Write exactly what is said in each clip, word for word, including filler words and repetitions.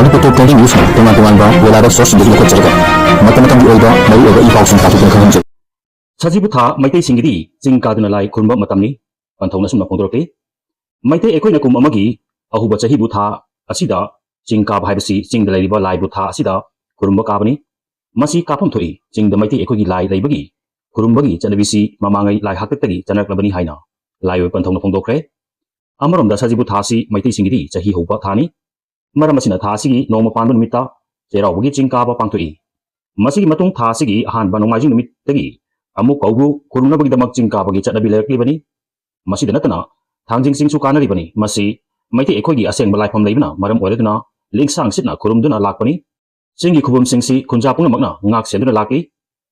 ꯇꯣꯞ ꯇꯣꯞ trending news ꯇꯣꯉꯥꯟ ꯇꯣꯉꯥꯟꯕ weather ꯁꯣꯔꯁꯁꯤꯡꯗꯒꯤ ꯂꯧꯈꯠꯆꯔꯒ ꯃꯇꯝ ꯃꯇꯝꯒꯤ ꯑꯣꯏꯕ ꯃꯔꯨꯑꯣꯏꯕ ꯏ ꯄꯥꯎꯁꯤꯡ ꯇꯥꯊꯣꯛꯇꯨꯅ ꯈꯪꯍꯟꯖꯔꯤ꯫ ꯁꯖꯤꯕꯨ ꯊꯥ ꯃꯩꯇꯩꯁꯤꯡꯒꯤꯗꯤ ꯆꯤꯡ ꯀꯥꯗꯨꯅ ꯂꯥꯏ ꯈꯨꯔꯨꯝꯕ ꯃꯇꯝꯅꯤ꯫ ꯄꯟꯊꯧꯅ ꯑꯁꯨꯝꯅ ꯐꯣꯡꯗꯣꯔꯛꯂꯤ, ꯃꯩꯇꯩ ꯑꯩꯈꯣꯏꯅ ꯀꯨꯝ ꯑꯃꯒꯤ ꯑꯍꯧꯕ ꯆꯍꯤꯕꯨ ꯊꯥ ꯑꯁꯤꯗ ꯆꯤꯡ ꯀꯥꯕ ꯍꯥꯏꯕꯁꯤ ꯆꯤꯡꯗ ꯂꯩꯔꯤꯕ ꯂꯥꯏꯕꯨ ꯊꯥ ꯑꯁꯤꯗ ꯈꯨꯔꯨꯝꯕ ꯀꯥꯕꯅꯤ꯫ ꯃꯁꯤ ꯀꯥꯐꯝ ꯊꯣꯛꯏ꯫ ꯆꯤꯡꯗ ꯃꯩꯇꯩ ꯑꯩꯈꯣꯏꯒꯤ ꯂꯥꯏ ꯂꯩꯕꯒꯤ ꯈꯨꯔꯨꯝꯕꯒꯤ ꯆꯠꯅꯕꯤꯁꯤ ꯃꯃꯥꯡꯉꯩ ꯂꯥꯏ ꯍꯥꯛꯇꯛꯇꯒꯤ ꯆꯠꯅꯔꯛꯂꯕꯅꯤ ꯍꯥꯏꯅ ꯂꯥꯏꯑꯣꯏ ꯄꯟꯊꯧꯅ ꯐꯣꯡꯗꯣꯛꯈ꯭ꯔꯦ꯫ ꯑꯃꯔꯣꯝꯗ ꯁꯖꯤꯕꯨ ꯊꯥ ꯑꯁꯤ ꯃꯩꯇꯩꯁꯤꯡꯒꯤꯗꯤ ꯆꯍꯤ ꯍꯧꯕ ꯊꯥꯅꯤ꯫ ꯃꯔꯝ ꯑꯁꯤꯅ ꯊꯥ ꯑꯁꯤꯒꯤ ꯅꯣꯡꯃ ꯄꯥꯟꯕ ꯅꯨꯃꯤꯠꯇ ꯆꯩꯔꯥꯎꯕꯒꯤ ꯆꯤꯡ ꯀꯥꯕ ꯄꯥꯡꯊꯣꯛꯏ꯫ ꯃꯁꯤꯒꯤ ꯃꯇꯨꯡ ꯊꯥ ꯑꯁꯤꯒꯤ ꯑꯍꯥꯟꯕ ꯅꯣꯡꯃꯥꯏꯖꯤꯡ ꯅꯨꯃꯤꯠꯇꯒꯤ ꯑꯃꯨꯛ ꯀꯧꯕ꯭ꯔꯨ ꯈꯨꯔꯨꯝꯅꯕꯒꯤꯗꯃꯛ ꯆꯤꯡ ꯀꯥꯕꯒꯤ ꯆꯠꯅꯕꯤ ꯂꯩꯔꯛꯂꯤꯕꯅꯤ꯫ ꯃꯁꯤꯗ ꯅꯠꯇꯅ ꯊꯥꯡꯖꯤꯡ ꯆꯤꯡꯁꯨ ꯀꯥꯅꯔꯤꯕꯅꯤ꯫ ꯃꯁꯤ ꯃꯩꯇꯩ ꯑꯩꯈꯣꯏꯒꯤ ꯑꯁꯦꯡꯕ ꯂꯥꯏꯐꯝ ꯂꯩꯕꯅ ꯃꯔꯝ ꯑꯣꯏꯔꯗꯨꯅ ꯂꯤꯡꯁꯥꯡ ꯁꯤꯠꯅ ꯈꯨꯔꯨꯝꯗꯨꯅ ꯂꯥꯛꯄꯅꯤ꯫ ꯆꯤꯡꯒꯤ ꯈꯨꯕꯝꯁꯤꯡꯁꯤ ꯈꯨꯟꯖꯥ ꯄꯨꯝꯅꯃꯛꯅ ꯉꯥꯛ ꯁꯦꯟꯗꯨꯅ ꯂꯥꯛꯂꯤ꯫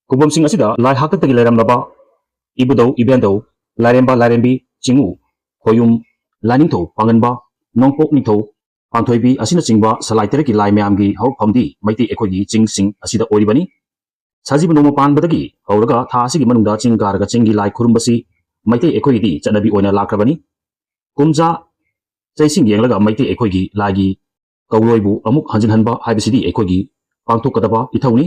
ꯈꯨꯕꯝꯁꯤꯡ ꯑꯁꯤꯗ ꯂꯥꯏ ꯍꯥꯛꯇꯛꯇꯒꯤ ꯂꯩꯔꯝꯂꯕ ꯏꯕꯨꯙꯧ ꯏꯕꯦꯟꯙꯧ, ꯂꯥꯏꯔꯦꯝꯕ ꯂꯥꯏꯔꯦꯝꯕꯤ, ꯆꯤꯡꯉꯨ, ꯈꯣꯌꯨꯝ, ꯂꯥꯏꯅꯤꯡꯊꯧ ꯄꯥꯡꯒꯟꯕ, ꯅꯣꯡꯄꯣꯛ ꯅꯤꯡꯊꯧ ꯄꯥꯟꯊꯣꯏꯕꯤ ꯑꯁꯤꯅꯆꯤꯡꯕ ꯁꯂꯥꯏ ꯇꯔꯦꯠꯀꯤ ꯂꯥꯏ ꯃꯌꯥꯝꯒꯤ ꯍꯧꯔꯛꯐꯝꯗꯤ ꯃꯩꯇꯩ ꯑꯩꯈꯣꯏꯒꯤ ꯆꯤꯡꯁꯤꯡ ꯑꯁꯤꯗ ꯑꯣꯏꯔꯤꯕꯅꯤ꯫ ꯁꯖꯤꯕꯨ ꯅꯣꯡꯃ ꯄꯥꯟꯕꯗꯒꯤ ꯍꯧꯔꯒ ꯊꯥ ꯑꯁꯤꯒꯤ ꯃꯅꯨꯡꯗ ꯆꯤꯡ ꯀꯥꯔꯒ ꯆꯤꯡꯒꯤ ꯂꯥꯏ ꯈꯨꯔꯨꯝꯕꯁꯤ ꯃꯩꯇꯩ ꯑꯩꯈꯣꯏꯒꯤꯗꯤ ꯆꯠꯅꯕꯤ ꯑꯣꯏꯅ ꯂꯥꯛꯈ꯭ꯔꯕꯅꯤ꯫ ꯀꯨꯝꯖꯥ ꯆꯩꯁꯤꯡ ꯌꯦꯡꯂꯒ ꯃꯩꯇꯩ ꯑꯩꯈꯣꯏꯒꯤ ꯂꯥꯏꯒꯤ ꯀꯧꯔꯣꯏꯕꯨ ꯑꯃꯨꯛ ꯍꯟꯖꯤꯟꯍꯟꯕ ꯍꯥꯏꯕꯁꯤꯗꯤ ꯑꯩꯈꯣꯏꯒꯤ ꯄꯥꯡꯊꯣꯛꯀꯗꯕ ꯏꯊꯧꯅꯤ꯫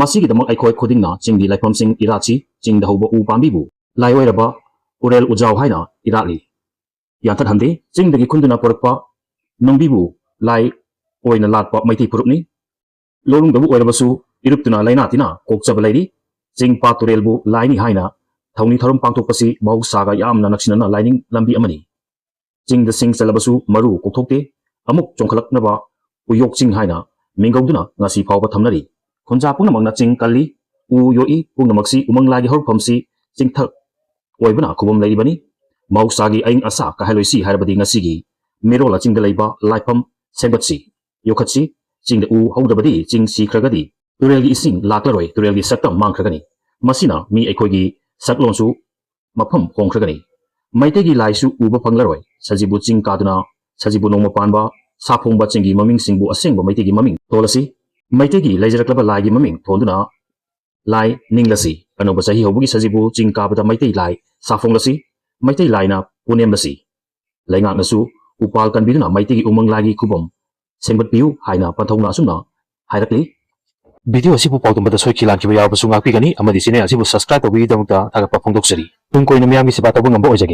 ꯃꯁꯤꯒꯤꯗꯃꯛ ꯑꯩꯈꯣꯏ ꯈꯨꯗꯤꯡꯅ ꯆꯤꯡꯒꯤ ꯂꯥꯏꯐꯝꯁꯤꯡ ꯏꯔꯥꯠꯁꯤ꯫ ꯆꯤꯡꯗ ꯍꯧꯕ ꯎ ꯄꯥꯝꯕꯤꯕꯨ ꯂꯥꯏ ꯑꯣꯏꯔꯕ ꯎꯔꯦꯜ ꯎꯖꯥꯎ ꯍꯥꯏꯅ ꯏꯔꯥꯠꯂꯤ꯫ ꯌꯥꯟꯊꯠꯍꯟꯗꯦ꯫ ꯆꯤꯡꯗꯒꯤ ꯈꯨꯟꯗꯨꯅ ꯄꯨꯔꯛꯄ ꯅꯨꯡꯕꯤꯕꯨ ꯂꯥꯏ ꯑꯣꯏꯅ ꯂꯥꯠꯄ ꯃꯩꯇꯩ ꯐꯨꯔꯨꯞꯅꯤ꯫ ꯂꯣꯂꯨꯡꯗꯕꯨ ꯑꯣꯏꯔꯕꯁꯨ ꯏꯔꯨꯞꯇꯨꯅ ꯂꯩꯅꯥ ꯇꯤꯟꯅꯥ ꯀꯣꯛꯆꯕ ꯂꯩꯔꯤ꯫ ꯆꯤꯡ ꯄꯥꯠ ꯇꯨꯔꯦꯜꯕꯨ ꯂꯥꯏꯅꯤ ꯍꯥꯏꯅ ꯊꯧꯅꯤ ꯊꯧꯔꯝ ꯄꯥꯡꯊꯣꯛꯄꯁꯤ ꯃꯍꯧꯁꯥꯒ ꯌꯥꯝꯅ ꯅꯛꯁꯤꯟꯅꯅ ꯂꯥꯏꯅꯤꯡ ꯂꯝꯕꯤ ꯑꯃꯅꯤ꯫ ꯆꯤꯡꯗ ꯁꯤꯡ ꯆꯜꯂꯕꯁꯨ ꯃꯔꯨ ꯀꯣꯛꯊꯣꯛꯇꯦ꯫ ꯑꯃꯨꯛ ꯆꯣꯡꯈꯠꯂꯛꯅꯕ ꯎꯌꯣꯛ ꯆꯤꯡ ꯍꯥꯏꯅ ꯃꯤꯡꯒꯧꯗꯨꯅ ꯉꯁꯤ ꯐꯥꯎꯕ ꯊꯝꯅꯔꯤ꯫ ꯈꯨꯟꯖꯥ ꯄꯨꯝꯅꯃꯛꯅ ꯆꯤꯡ ꯀꯜꯂꯤ, ꯎ ꯌꯣꯛꯏ꯫ ꯄꯨꯝꯅꯃꯛꯁꯤ ꯎꯃꯪ ꯂꯥꯏꯒꯤ ꯍꯧꯔꯛꯐꯝꯁꯤ ꯆꯤꯡꯊꯛ ꯑꯣꯏꯕꯅ ꯈꯨꯕꯝ ꯂꯩꯔꯤꯕꯅꯤ꯫ ꯃꯍꯧꯁꯥꯒꯤ ꯑꯏꯪ ꯑꯁꯥ ꯀꯥꯏꯍꯜꯂꯣꯏꯁꯤ ꯍꯥꯏꯔꯕꯗꯤ ꯉꯁꯤꯒꯤ ꯃꯤꯔꯣꯜ ꯆꯤꯡꯗ ꯂꯩꯕ ꯂꯥꯏꯐꯝ ꯁꯦꯝꯒꯠꯁꯤ, ꯌꯣꯛꯈꯠꯁꯤ꯫ ꯆꯤꯡꯗ ꯎ ꯍꯧꯗ꯭ꯔꯕꯗꯤ ꯆꯤꯡ ꯁꯤꯈ꯭ꯔꯒꯗꯤ ꯇꯨꯔꯦꯜꯒꯤ ꯏꯁꯤꯡ ꯂꯥꯛꯂꯔꯣꯏ, ꯇꯨꯔꯦꯜꯒꯤ ꯁꯛꯇꯝ ꯃꯥꯡꯈ꯭ꯔꯒꯅꯤ꯫ ꯃꯁꯤꯅ ꯃꯤ ꯑꯩꯈꯣꯏꯒꯤ ꯁꯛꯂꯣꯟꯁꯨ ꯃꯐꯝ ꯍꯣꯡꯈ꯭ꯔꯒꯅꯤ꯫ ꯃꯩꯇꯩꯒꯤ ꯂꯥꯏꯁꯨ ꯎꯕ ꯐꯪꯂꯔꯣꯏ꯫ ꯁꯖꯤꯕꯨ ꯆꯤꯡ ꯀꯥꯗꯨꯅ ꯁꯖꯤꯕꯨ ꯅꯣꯡꯃ ꯄꯥꯟꯕ, ꯁꯥꯐꯣꯡꯕ ꯆꯤꯡꯒꯤ ꯃꯃꯤꯡꯁꯤꯡꯕꯨ ꯑꯁꯦꯡꯕ ꯃꯩꯇꯩꯒꯤ ꯃꯃꯤꯡ ꯊꯣꯜꯂꯁꯤ꯫ ꯃꯩꯇꯩꯒꯤ ꯂꯩꯖꯔꯛꯂꯕ ꯂꯥꯏꯒꯤ ꯃꯃꯤꯡ ꯊꯣꯟꯗꯨꯅ ꯂꯥꯏ ꯅꯤꯡꯂꯁꯤ꯫ ꯑꯅꯧꯕ ꯆꯍꯤ ꯍꯧꯕꯒꯤ ꯁꯖꯤꯕꯨ ꯆꯤꯡ ꯀꯥꯕꯗ ꯃꯩꯇꯩ ꯂꯥꯏ ꯁꯥꯐꯣꯡꯂꯁꯤ꯫ ꯃꯩꯇꯩ ꯂꯥꯏꯅ ꯄꯨꯅꯦꯝꯂꯁꯤ꯫ ꯂꯩꯉꯥꯛꯅꯁꯨ ꯎꯄꯥꯜ ꯀꯟꯕꯤꯗꯨꯅ ꯃꯩꯇꯩꯒꯤ ꯎꯃꯪ ꯂꯥꯏꯒꯤ ꯈꯨꯕꯝ ꯁꯦꯝꯒꯠꯄꯤꯌꯨ ꯍꯥꯏꯅ ꯄꯟꯊꯧꯅ ꯑꯁꯨꯝꯅ ꯍꯥꯏꯔꯛꯂꯤ꯫ Video ꯑꯁꯤꯕꯨ ꯄꯥꯎꯗꯝꯕꯗ ꯁꯣꯏꯈꯤ ꯂꯥꯟꯈꯤꯕ ꯌꯥꯎꯔꯕꯁꯨ ꯉꯥꯛꯄꯤꯒꯅꯤ ꯑꯃꯗꯤ channel ꯑꯁꯤꯕꯨ subscribe ꯇꯧꯕꯤꯕꯒꯤꯗꯃꯛꯇ ꯊꯥꯒꯠꯄ ꯐꯣꯡꯗꯣꯛꯆꯔꯤ꯫ ꯇꯨꯡ ꯀꯣꯏꯅ ꯃꯤꯌꯥꯝꯒꯤ ꯁꯦꯕꯥ ꯇꯧꯕ ꯉꯝꯕ ꯑꯣꯏꯖꯒꯦ꯫